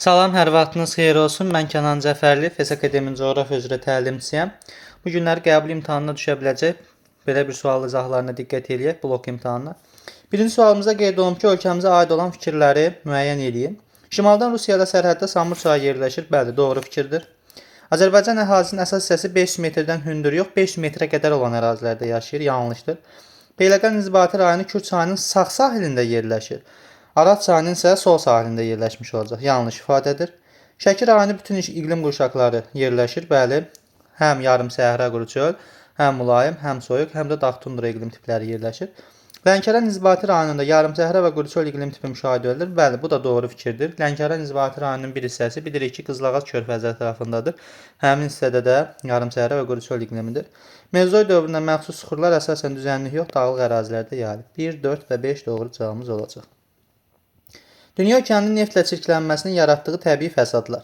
Salam, hər vaxtınız xeyir olsun. Mən Kənan Cəfərli, FES Akademinin coğrafiya üzrə təlimçisiyəm. Bu günlər qəbul imtahanına düşə biləcək belə bir sual izahlarına diqqət eləyək, blok imtahanına. Birinci sualımızda qeyd olunub ki, ölkəmizə aid olan fikirləri müəyyən eləyin. Şimaldan Rusiya ilə sərhəddə Samur çayı yerləşir. Bəli, doğru fikirdir. Azərbaycan əhalisinin əsas hissəsi 500 metrdən hündür yox, 500 metrə qədər olan ərazilərdə yaşayır. Yanlışdır. Beyləqan inzibati rayonu Kür çayının sağ sahilində yerləşir. Araz çayının isə sol sahilində yerləşmiş olacaq. Yanlış ifadədir. Şəki rayonu bütün iqlim qurşaqları yerləşir. Bəli, həm yarım səhra quru çöl, həm mülayim, həm soyuq, həm də dağ tundra iqlim tipləri yerləşir. Lənkəran inzibati rayonunda yarım səhra və quru çöl iqlim tipi müşahidə edilir. Bəli, bu da doğru fikirdir. Lənkəran inzibati rayonunun bir hissəsi bilirik ki, Qızılağac körfəzi ətrafındadır. Həmin hissədə də yarım səhra və quru çöl iqlimidir. Mezozoy dövrünə məxsus süxurlar əsasən düzənlik yox, dağlıq ərazilərdə yayılıb. 1, 4 və 5 doğru cavabımız olacaq. Dünya okeanının neftlə çirklənməsinin yaratdığı təbii fəsadlar.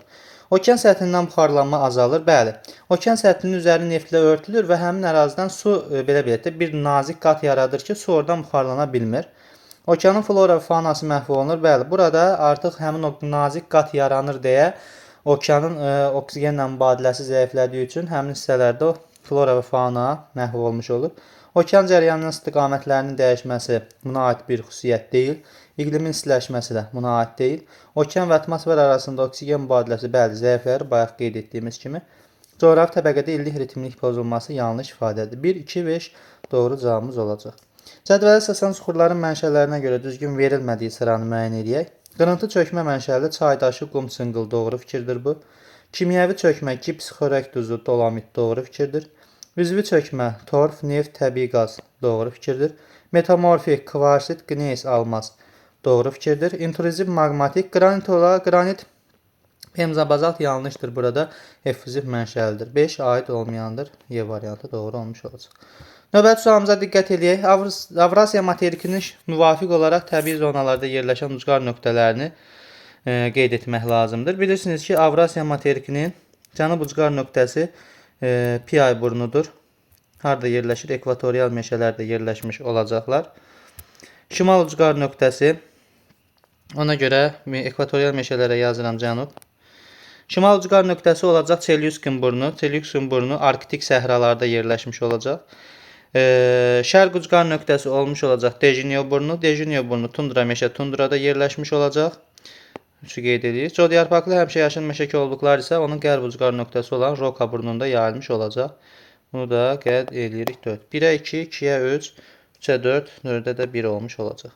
Okean səthindən buxarlanma azalır. Bəli. Okean səthinin üzəri neftlə örtülür və həmin ərazidən su belə deyək də bir nazik qat yaradır ki, su oradan buxarlana bilmir. Okeanın flora və faunası məhv olunur. Bəli, burada artıq həmin o nazik qat yaranır deyə okeanın oksigenlə mübadiləsi zəiflədiyi üçün həmin hissələrdə flora və fauna məhv olmuş olur. Okean cərəyanının istiqamətlərinin dəyişməsi buna aid bir xüsusiyyət deyil. İqlimin istiləşməsi də buna aid deyil. Okean və atmosfer arasında oksigen mübadiləsi bəli zəifləyir, bayaq qeyd etdiyimiz kimi. Coğrafi təbəqədə illik ritmlik pozulması yanlış ifadədir. 1, 2, 5 doğru cavabımız olacaq. Cədvələ əsasən süxurların mənşələrinə görə düzgün verilmədiyi sıranı müəyyən eləyək. Qırıntı çökmə mənşəli çaydaşı, qum, çınqıl doğru fikirdir bu. Kimyəvi çökmə gips, xörək duzu, dolomit doğru fikirdir. Üzvü çökmə torf, neft, təbii qaz doğru fikirdir. Metamorfik, kvarsit, gneys, almaz doğru fikirdir. İntruziv maqmatik, qranit ola, qranit pemza bazalt yanlışdır burada. Effuziv mənşəlidir. 5 aid olmayandır. Y variantı doğru olmuş olacaq. Növbəti sualımıza diqqət eləyək. Avrasiya materikinin müvafiq olaraq təbii zonalarda yerləşən ucqar nöqtələrini qeyd etmək lazımdır. Bilirsiniz ki, Avrasiya materikinin cənub ucqar nöqtəsi Piay burnudur. Harda yerləşir? Ekvatorial meşələrdə yerləşmiş olacaqlar. Şimal ucqar nöqtəsi, ona görə ekvatorial meşələrə yazıram cənub. Şimal ucqar nöqtəsi olacaq Çelyuskin burnu. Çelyuskin burnu Arktik səhralarda yerləşmiş olacaq. Şərq ucqar nöqtəsi olmuş olacaq Dejinyo burnu. Dejinyo burnu tundra meşə tundrada yerləşmiş olacaq. 3-ü qeyd edirik. Cod yarpaqlı həmişə yaşıl meşə kolluqlar isə onun qərb ucqar nöqtəsi olan Roka burnunda yayılmış olacaq. Bunu da qeyd edirik 4. 1-ə 2, 2-yə 3, 3-ə 4, 4-ə də 1 olmuş olacaq.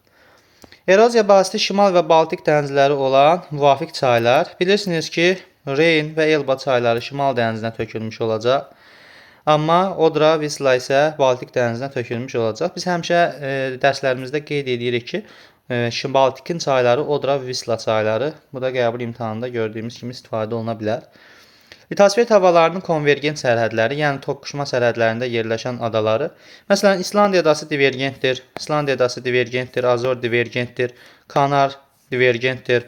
Eroziya vasitə Şimal və Baltik dənizləri olan müvafiq çaylar. Bilirsiniz ki, Reyn və Elba çayları Şimal dənizinə tökülmüş olacaq. Amma Odra, Visla isə Baltik dənizinə tökülmüş olacaq. Biz həmişə dərslərimizdə qeyd edirik ki, Baltikin çayları Odra və Visla çayları. Bu da qəbul imtahanında gördüyümüz kimi istifadə oluna bilər. Litosfer havalarının konvergent sərhədləri, yəni toqquşma sərhədlərində yerləşən adaları. Məsələn, İslandiya adası divergentdir, İslandiya adası divergentdir, Azor divergentdir, Kanar divergentdir,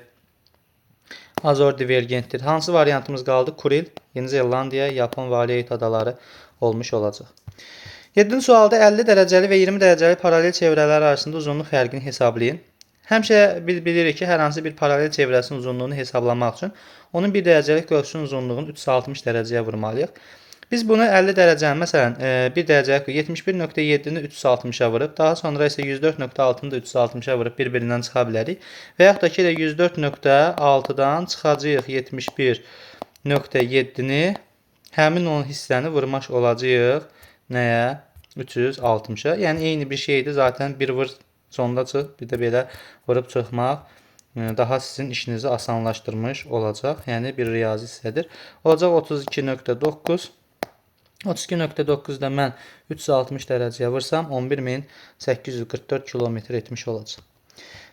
Azor divergentdir. Hansı variantımız qaldı? Kuril, Yeni Zelandiya, Yapon və Aleut adaları olmuş olacaq. 7-ci sualda 50 dərəcəli və 20 dərəcəli paralel çevrələr arasında uzunluq fərqini hesablayın. Həmişə biz bilirik ki, hər hansı bir paralel çevrəsinin uzunluğunu hesablamaq üçün onun 1 dərəcəlik qövsün uzunluğunu 360 dərəcəyə vurmalıyıq. Biz bunu 50 dərəcənin, məsələn, 1 dərəcəlik 71.7-ni 360-a vurub, daha sonra isə 104.6-nı da 360-a vurub bir-birindən çıxa bilərik. Və yaxud da ki, 104.6-dan çıxacağıq 71.7-ni, həmin onun hissəni vurmaq olacağıq nəyə? 360-a. Yəni eyni bir şeydir. Zaten bir vur sonda çıx, bir də belə vurub çıxmaq daha sizin işinizi asanlaşdırmış olacaq. Yəni bir riyazi hissədir. Olacaq 32.9. 32.9-da mən 360 dərəcəyə vursam 11.844 kilometr etmiş olacaq.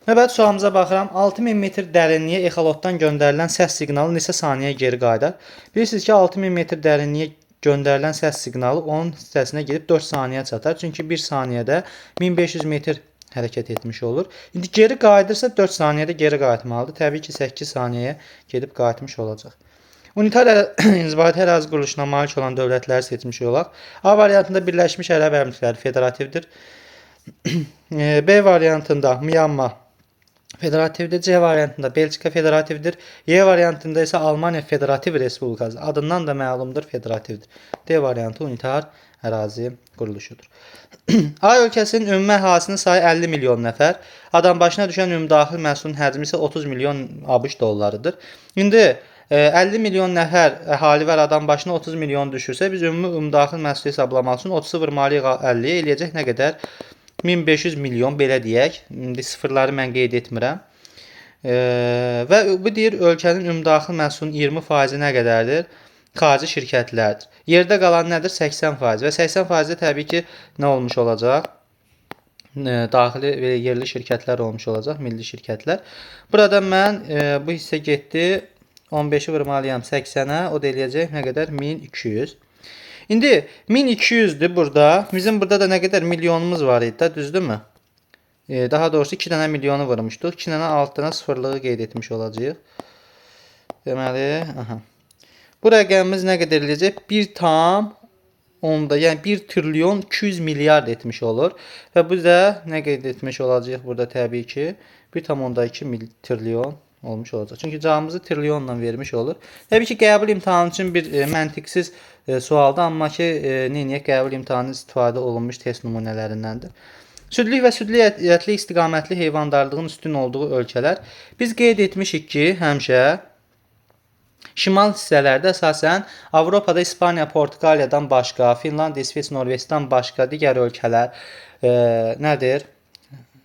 Növbəti sualımıza baxıram. 6000 metr dərinliyə exolotdan göndərilən səs siqnalı neçə saniyə geri qayıdar? Bilirsiniz ki, 6000 metr dərinliyə göndərilən səs siqnalı onun hissəsinə gedib 4 saniyə çatar. Çünki 1 saniyədə 1500 metr hərəkət etmiş olur. İndi geri qayıdırsa 4 saniyədə geri qayıtmalıdır. Təbii ki, 8 saniyəyə gedib qayıtmış olacaq. Unitar inzibati ərazi quruluşuna malik olan dövlətləri seçmiş olaq. A variantında Birləşmiş Ərəb Əmirlikləri federativdir. B variantında Myanma Federativdir. C variantında Belçika federativdir. Y variantında isə Almaniya Federativ Respublikası. Adından da məlumdur, federativdir. D variantı unitar ərazi quruluşudur. A ölkəsinin ümumi əhalisinin sayı 50 milyon nəfər. Adam başına düşən ümumdaxil məhsulun həcmi isə 30 milyon ABŞ dollarıdır. İndi 50 milyon nəfər əhali var, adam başına 30 milyon düşürsə, biz ümumi ümumdaxil məhsulu hesablamaq üçün 30-u vurmalıyıq 50-yə, eləyəcək nə qədər? 1500 milyon belə deyək. İndi sıfırları mən qeyd etmirəm. Və bu deyir ölkənin ümumdaxil məhsulunun 20% nə qədərdir? Xarici şirkətlərdir. Yerdə qalan nədir? 80% və 80% də təbii ki nə olmuş olacaq? Daxili və yerli şirkətlər olmuş olacaq, milli şirkətlər. Burada mən bu hissə getdi. 15-i vurmalıyam 80-ə, o da eləyəcək nə qədər? 1200. İndi 1200-dür burada. Bizim burada da nə qədər milyonumuz var idi da, düzdürmü? Daha doğrusu 2 dənə milyonu vurmuşduq. 2 dənə 6 dənə sıfırlığı qeyd etmiş olacağıq. Deməli, aha. Bu rəqəmimiz nə qədər eləyəcək? 1 tam onda, yəni 1 trilyon 200 milyard etmiş olur. Və bu da nə qeyd etmiş olacağıq burada təbii ki 1,2 trilyon olmuş olacaq. Çünki cavabımızı trilyonla vermiş olur. Təbii ki, qəbul imtahanı üçün bir məntiqsiz sualdır, amma ki, neyniyək, qəbul imtahanı istifadə olunmuş test nümunələrindəndir. Südlük və südlü ətli istiqamətli heyvandarlığın üstün olduğu ölkələr. Biz qeyd etmişik ki, həmişə şimal hissələrdə əsasən Avropada İspaniya, Portuqaliyadan başqa, Finlandiya, İsveç, Norveçdən başqa digər ölkələr nədir?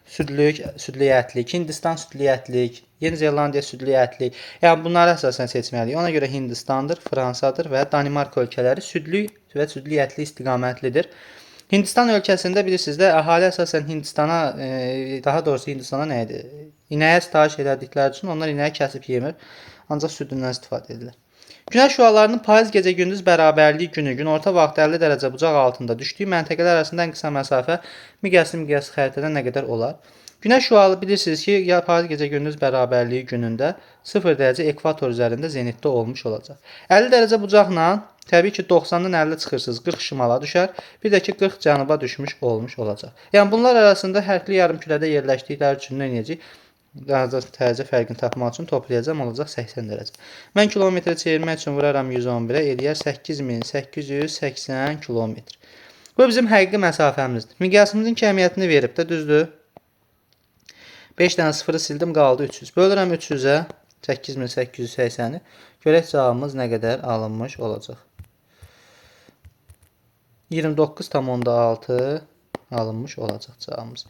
Südlük, südlü ətlik, Hindistan südlü ətlik, Yeni Zelandiya südlü ətlik. Yəni bunları əsasən seçməliyik. Ona görə Hindistandır, Fransadır və Danimarka ölkələri südlü və südlü ətli istiqamətlidir. Hindistan ölkəsində bilirsiniz də əhali əsasən Hindistana, daha doğrusu Hindistana nə idi? İnəyə sitayiş elədikləri üçün onlar inəyi kəsib yemir. Ancaq südündən istifadə edirlər. Günəş şüalarının payız gecə-gündüz bərabərliyi günü günorta vaxtı 50 dərəcə bucaq altında düşdüyü məntəqələr arasında ən qısa məsafə miqyaslı miqyaslı xəritədə nə qədər olar? Günəş şüalı bilirsiniz ki, ya payız gecə-gündüz bərabərliyi günündə 0 dərəcə ekvator üzərində zenitdə olmuş olacaq. 50 dərəcə bucaqla təbii ki 90-dan 50 çıxırsınız, 40 şimala düşər, bir də ki 40 cənuba düşmüş olmuş olacaq. Yəni bunlar arasında hərfli yarımkürədə yerləşdikləri üçün nə edəcəyik? Dərəcə fərqini tapmaq üçün toplayacağam, olacaq 80 dərəcə. Mən kilometrə çevirmək üçün vuraram 111-ə, eləyər 8880 kilometr. Bu bizim həqiqi məsafəmizdir. Miqyasımızın kəmiyyətini verib də, düzdür? 5 dənə sıfırı sildim, qaldı 300. Bölürəm 300-ə 8880-i. Görək cavabımız nə qədər alınmış olacaq. 29,6 alınmış olacaq cavabımız.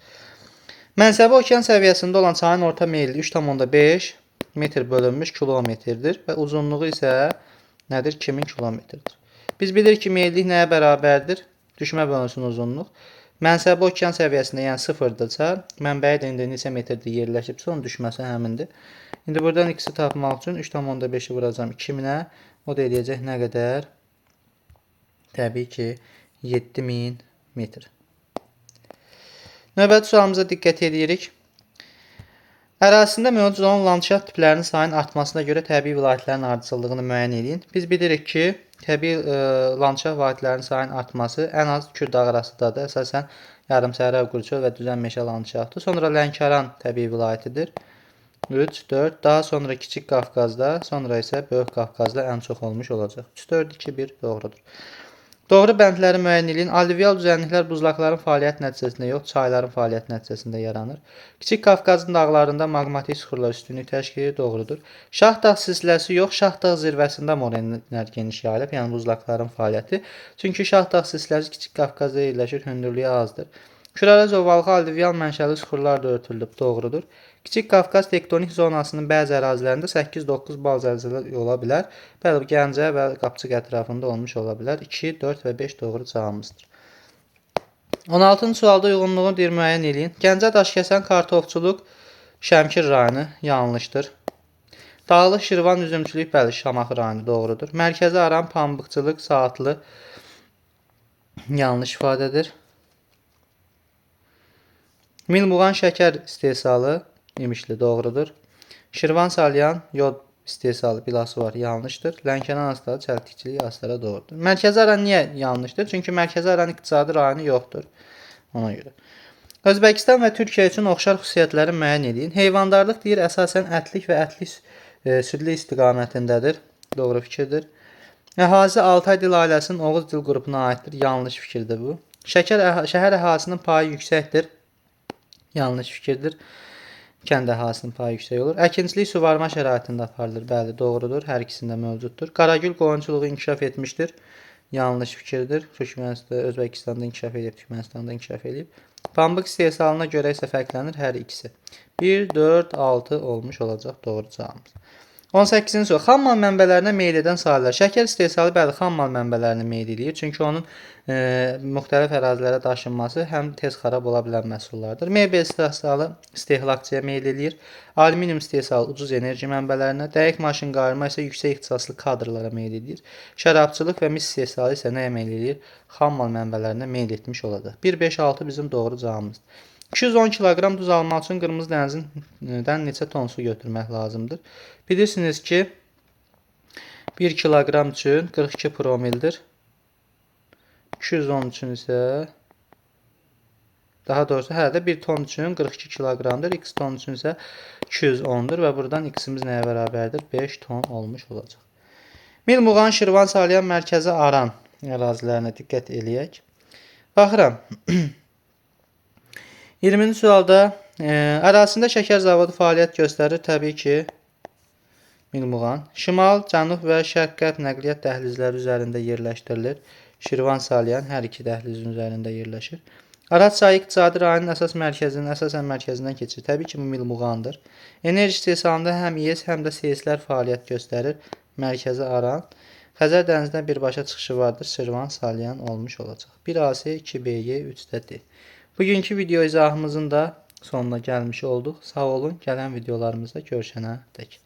Mənsəbi okean səviyyəsində olan çayın orta meyilli 3,5 metr bölünmüş kilometrdir və uzunluğu isə nədir? 2000 kilometrdir. Biz bilirik ki, meyillik nəyə bərabərdir? Düşmə bölünsün uzunluq. Mənsəbi okean səviyyəsində, yəni sıfırdırsa, mənbəyi də indi neçə metrdə yerləşibsə, onun düşməsi həmindir. İndi buradan x-i tapmaq üçün 3,5-i vuracağam 2000-ə. O da eləyəcək nə qədər? Təbii ki, 7000 metr. Növbəti sualımıza diqqət edirik. Ərazisində mövcud olan landşaft tiplərinin sayının artmasına görə təbii vilayətlərin ardıcıllığını müəyyən edin. Biz bilirik ki, təbii landşaft vahidlərinin sayının artması ən az Kür dağ arasındadır. Əsasən yarımsəhra, qurçöl və düzən meşə landşaftı. Sonra Lənkəran təbii vilayətidir. 3, 4, daha sonra Kiçik Qafqazda, sonra isə Böyük Qafqazda ən çox olmuş olacaq. 3, 4, 2, 1 doğrudur. Doğru bəndləri müəyyən edin. Alüvyal düzənliklər buzlaqların fəaliyyət nəticəsində yox, çayların fəaliyyət nəticəsində yaranır. Kiçik Qafqazın dağlarında maqmatik süxurlar üstünlük təşkil edir, doğrudur. Şahdağ silsiləsi yox, Şahdağ zirvəsində morenlər geniş yayılıb, yəni buzlaqların fəaliyyəti. Çünki Şahdağ silsiləsi Kiçik Qafqazda yerləşir, hündürlüyü azdır. Kürərəz ovalığı alüvyal mənşəli süxurlarla örtülüb, doğrudur. Kiçik Qafqaz tektonik zonasının bəzi ərazilərində 8-9 bal zəlzələ ola bilər. Bəli, bu Gəncə və Qapçıq ətrafında olmuş ola bilər. 2, 4 və 5 doğru cavabımızdır. 16-cı sualda uyğunluğu bir müəyyən eləyin. Gəncə, Daşkəsən, kartofçuluq, Şəmkir rayonu yanlışdır. Dağlıq Şirvan üzümçülük, bəli, Şamaxı rayonu doğrudur. Mərkəzi Aran, pambıqçılıq, Saatlı yanlış ifadədir. Milmuğan şəkər istehsalı İmişli doğrudur. Şirvan Salyan yod istehsalı bilası var yanlışdır. Lənkəran Astara çəltikçilik Astara doğrudur. Mərkəzi Aran niyə yanlışdır? Çünki Mərkəzi Aran iqtisadi rayonu yoxdur. Ona görə. Özbəkistan və Türkiyə üçün oxşar xüsusiyyətləri müəyyən edin. Heyvandarlıq deyir, əsasən ətlik və ətlik südlü istiqamətindədir. Doğru fikirdir. Əhazi Altay dil ailəsinin Oğuz dil qrupuna aiddir. Yanlış fikirdir bu. Şəhər əhalisinin payı yüksəkdir. Yanlış fikirdir. Kənd əhalisinin payı yüksək olur. Əkinçilik suvarma şəraitində aparılır. Bəli, doğrudur. Hər ikisində mövcuddur. Qaragül qoyunçuluğu inkişaf etmişdir. Yanlış fikirdir. Türkmənistan, Özbəkistanda inkişaf edib, Türkmənistanda inkişaf edib. Pambıq istehsalına görə isə fərqlənir hər ikisi. 1, 4, 6 olmuş olacaq doğru cavabımız. 18-ci sual. Xammal mənbələrinə meyl edən sahələr. Şəkər istehsalı bəli, xammal mənbələrinə meyl eləyir. Çünki onun müxtəlif ərazilərə daşınması həm tez xarab ola bilən məhsullardır. Mebel istehsalı istehlakçıya meyl eləyir. Alüminium istehsalı ucuz enerji mənbələrinə, dəqiq maşın qayırma isə yüksək ixtisaslı kadrlara meyl eləyir. Şərabçılıq və mis istehsalı isə nəyə meyl eləyir? Xammal mənbələrinə meyl etmiş olacaq. 1, 5, 6 bizim doğru cavabımızdır. 210 kiloqram duz almaq üçün Qırmızı dənizindən neçə ton su götürmək lazımdır? Bilirsiniz ki, 1 kiloqram üçün 42 promildir. 210 üçün isə, daha doğrusu hələ də 1 ton üçün 42 kiloqramdır. X ton üçün isə 210-dur və buradan X-imiz nəyə bərabərdir? 5 ton olmuş olacaq. Mil, Muğan, Şirvan, Salyan, Mərkəzi Aran ərazilərinə diqqət eləyək. Baxıram. 20-ci sualda ərazisində şəkər zavodu fəaliyyət göstərir. Təbii ki, Mil-Muğan. Şimal, cənub və şərq-qərb nəqliyyat dəhlizləri üzərində yerləşdirilir. Şirvan, Salyan hər iki dəhlizin üzərində yerləşir. Araz çayı iqtisadi rayonun əsas mərkəzinin, əsasən mərkəzindən keçir. Təbii ki, bu Mil-Muğandır. Enerji istehsalında həm İES, həm də SES-lər fəaliyyət göstərir. Mərkəzi Aran. Xəzər dənizinə birbaşa çıxışı vardır. Şirvan, Salyan olmuş olacaq. 1AC, 2BY, 3 də D. Bugünkü video izahımızın da sonuna gəlmiş olduq. Sağ olun. Gələn videolarımızda görüşənə dək.